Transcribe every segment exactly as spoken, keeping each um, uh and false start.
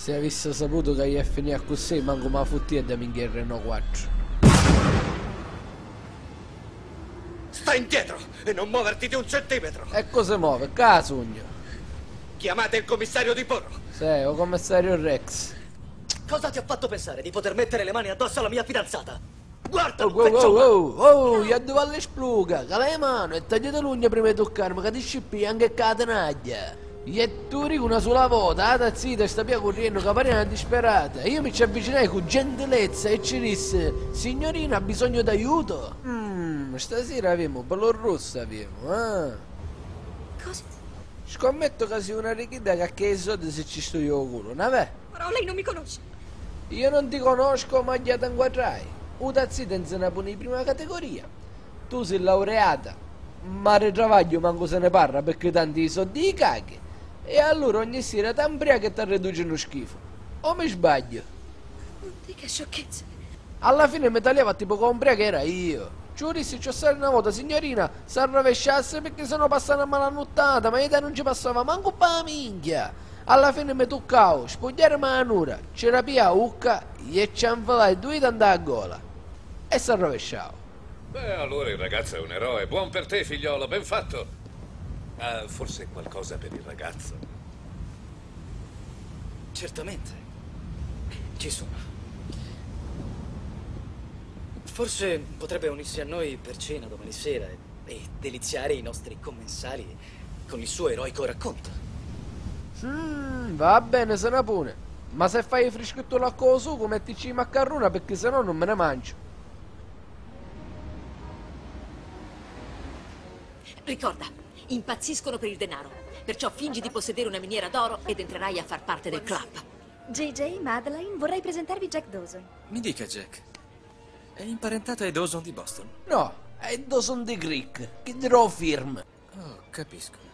Si avissi saputu ca ia a finì accussì, mancu ma futtìa da minchia Renault quattru. Sta indietro e non muoverti di un centimetro! E cu si movi? Ccà sugnu. Chiamate il commissario di Borro. Sì, u commissariu Rex. Cosa ti ha fatto pensare di poter mettere le mani addosso alla mia fidanzata? Guarda, oh, oh, oh, oh, oh, e adduvalla spluca, cala e manu e tagliati l'ugna prima di tuccarmi, ca ti scippia anche ccà a tinagghia. E tu dicu una sola vota, ah, tazzita, sta via curriennu ca pari una disperata. Io mi ci avvicinai cu gentilezza e ci dissi: "Signorina, ha bisogno d'aiuto?" Mm, stasira avimu pelu russu, avimu, ah. Cosa? Scommettu ca si una di chidda ca chiedi i soddi si ci stui o culu, na vè? Però lei non mi conosce. Io non ti conosco, ma già ti nquatrai. U tazzita nzi na puni di prima categoria. Tu si laureata, ma di travagghiu mancu se ne parra, picchì tanti i soddi i cachi. E allura ogni sira t'ambriachi e t'arriduci nu schifu. O mi sbagghiu? Non dica sciocchezze. Alla fine mi taliava tipo ca u mbriacu era io. Ci u dissi: "Ci o stari na vota, signorina, s'arrovesciassi, picchì se no passa na mala nuttata", ma idea non ci passava mancu pâ minchia. Alla fine mi tuccau spugghiarimi a nura, ci rapii a ucca e ci anfilai dui denti â gola. E s'arrovesciau. Beh, allora il ragazzo è un eroe. Buon per te, figliolo, ben fatto. Ah, forse qualcosa per il ragazzo? Certamente. Ci sono. Forse potrebbe unirsi a noi per cena domani sera e, e deliziare i nostri commensali con il suo eroico racconto. Mm, va bene, se na puni. Ma se fai frischittula ccu u sucu, mettici i maccarruna, picchì se no non me ne mangiu. Ricorda, impazziscono per il denaro, perciò fingi di possedere una miniera d'oro ed entrerai a far parte del club. J J, Madeline, vorrei presentarvi Jack Dawson. Mi dica, Jack, è imparentato ai Dawson di Boston? No, ai Dawson di Creek, chi dirò firm. Oh, capisco.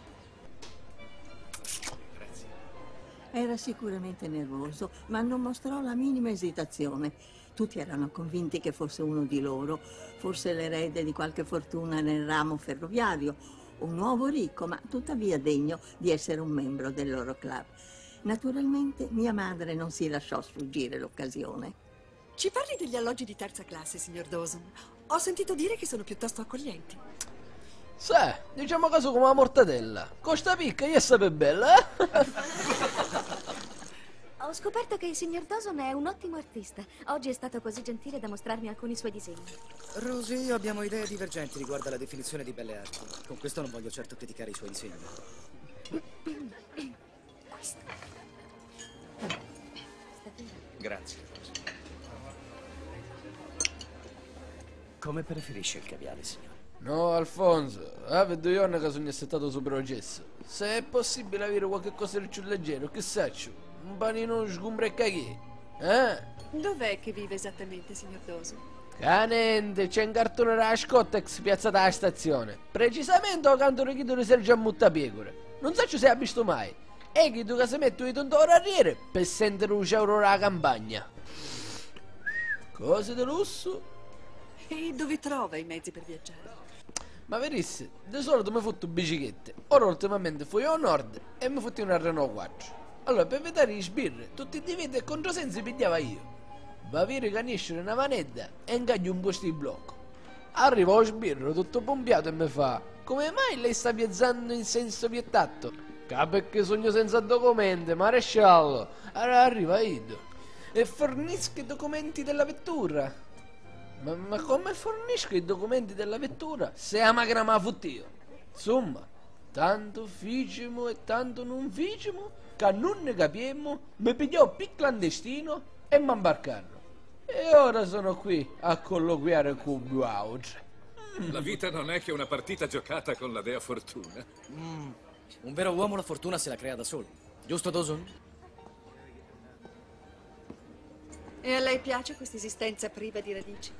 Era sicuramente nervoso, ma non mostrò la minima esitazione. Tutti erano convinti che fosse uno di loro, forse l'erede di qualche fortuna nel ramo ferroviario, un nuovo ricco, ma tuttavia degno di essere un membro del loro club. Naturalmente mia madre non si lasciò sfuggire l'occasione. Ci parli degli alloggi di terza classe, signor Dawson? Ho sentito dire che sono piuttosto accoglienti. Sì, diciamo ca su comu a mortadella. Costa picca e sape bella, eh? Ho scoperto che il signor Dawson è un ottimo artista. Oggi è stato così gentile da mostrarmi alcuni suoi disegni. Rose e io abbiamo idee divergenti riguardo alla definizione di belle arti. Con questo non voglio certo criticare i suoi disegni. Grazie. Come preferisce il caviale, signore? No, Alfonso, havi dui jorna ca sugnu assittatu su processo. Se è possibile avere qualche cosa di più leggero, che sacciu, un panino, un sgumbro e cachì, eh? Dov'è che vive esattamente, signor Dawson? Ca nenti, c'è un cartone della Scottex piazzata alla stazione, precisamente o cantu di chiddu di Sergio Ammuttapiecure. Non sacciu se ha visto mai. È chiddu ca si metti u ditu nta u rarrieri pi sentiri u ciauru dâ campagna. Cosi di lussu. E dove trova i mezzi per viaggiare? Ma virissi, di solitu mi futtu bicicchetti, ora ultimamenti fui ô nord e mi futti una Renault quattru. Allura, pi evitari i sbirri, tutti i diviti e controsensi pigghiava iu. Va viri ca nesciu di na vanedda e ncagghiu un postu di bloccu. Arriva u sbirru tuttu pumpiatu e mi fa: "Come mai lei sta viaggiando in senso vietato?" "Ca picchì sugnu senza documenti, maresciallo." Arra-, arriva iddu: "E fornisco i documenti della vettura." "Ma, ma come fornisco i documenti della vettura se a machina m'a futtìu?" Insumma, tantu ficimu e tantu nun ficimu, ca nun ni capiemmu, mi pigghiau pi clandestinu e m'ambarcannu. E ora sono qui a colloquiare cu vuautri. La vita non è che una partita giocata con la dea fortuna. Mm, un vero uomo la fortuna se la crea da solo. Giusto, Dawson? E a lei piace questa esistenza priva di radici?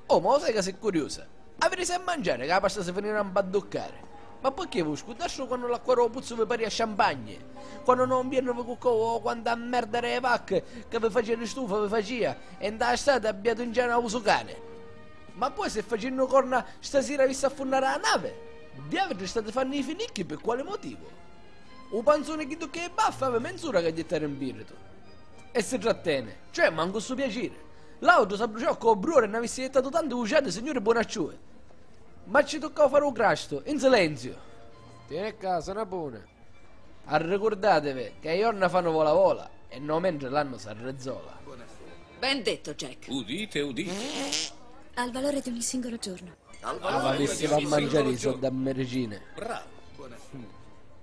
Oh, ma u sai ca si curiusa? Aviri si a mangiari ca a pasta si finirà a mpadduccari. Ma poi chi, vu scurdasciu quannu l'acqua dô puzzu vi paria champagne? Quannu nô mpiernu vi cuccau o quanta merda dê vacche ca vi facia di stufa vi facia e nta stati abbiatu in giana u so cane? Ma poi si facennu corna stasira avissi a funnari a navi? Diavitri, stati fannu i finicchi pi quali motivu? U panzuni chiddu chi è baffu havi menz'ura ca jittari in piritu. E si trattene, cioè, mancu stu piaciri. L'autru s'abbruciau ccu u bruoru e nn'avissi jittatu tanti vuciati, signuri buonacciui. Ma ci tuccau fari u crastu, in silenziu. Tieni ccà, sona bona. Arricurdativi ca i jorna fannu vola vola e no mentri l'annu s'arrizzola. Ben detto, Jack. Udite, udite. Al valore di ogni singolo giorno. Avalissi va a mangiari i soddi a miricini. Bravo.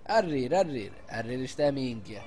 Arriri, arriri, arriri sta minchia.